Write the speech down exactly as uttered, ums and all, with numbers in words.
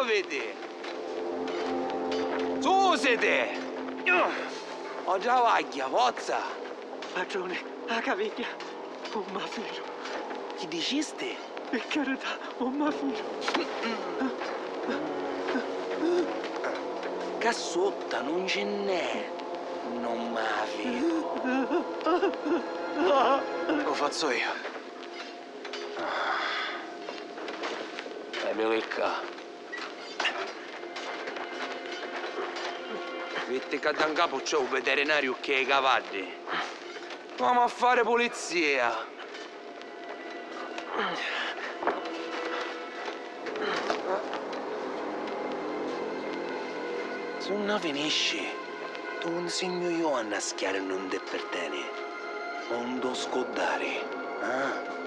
Susiti! Susiti! O travagghia, fozza! Patruni, a cavigghia, un mafiru. Chi dicisti? Pi carità, un mafiru. Ccà sutta nun ci nn'è un mafiru. Lu fazzu iu. Vèdili ccà. Vitti ca dda 'ncapu c'è u veterinariu cchì ai cavaddi. Vamu a fari pulizia. Si 'un a finisci, tu 'u 'nsegnu iu a 'nnaschiari unni 'un ti apperteni, o 'un t'u scuddari, ah?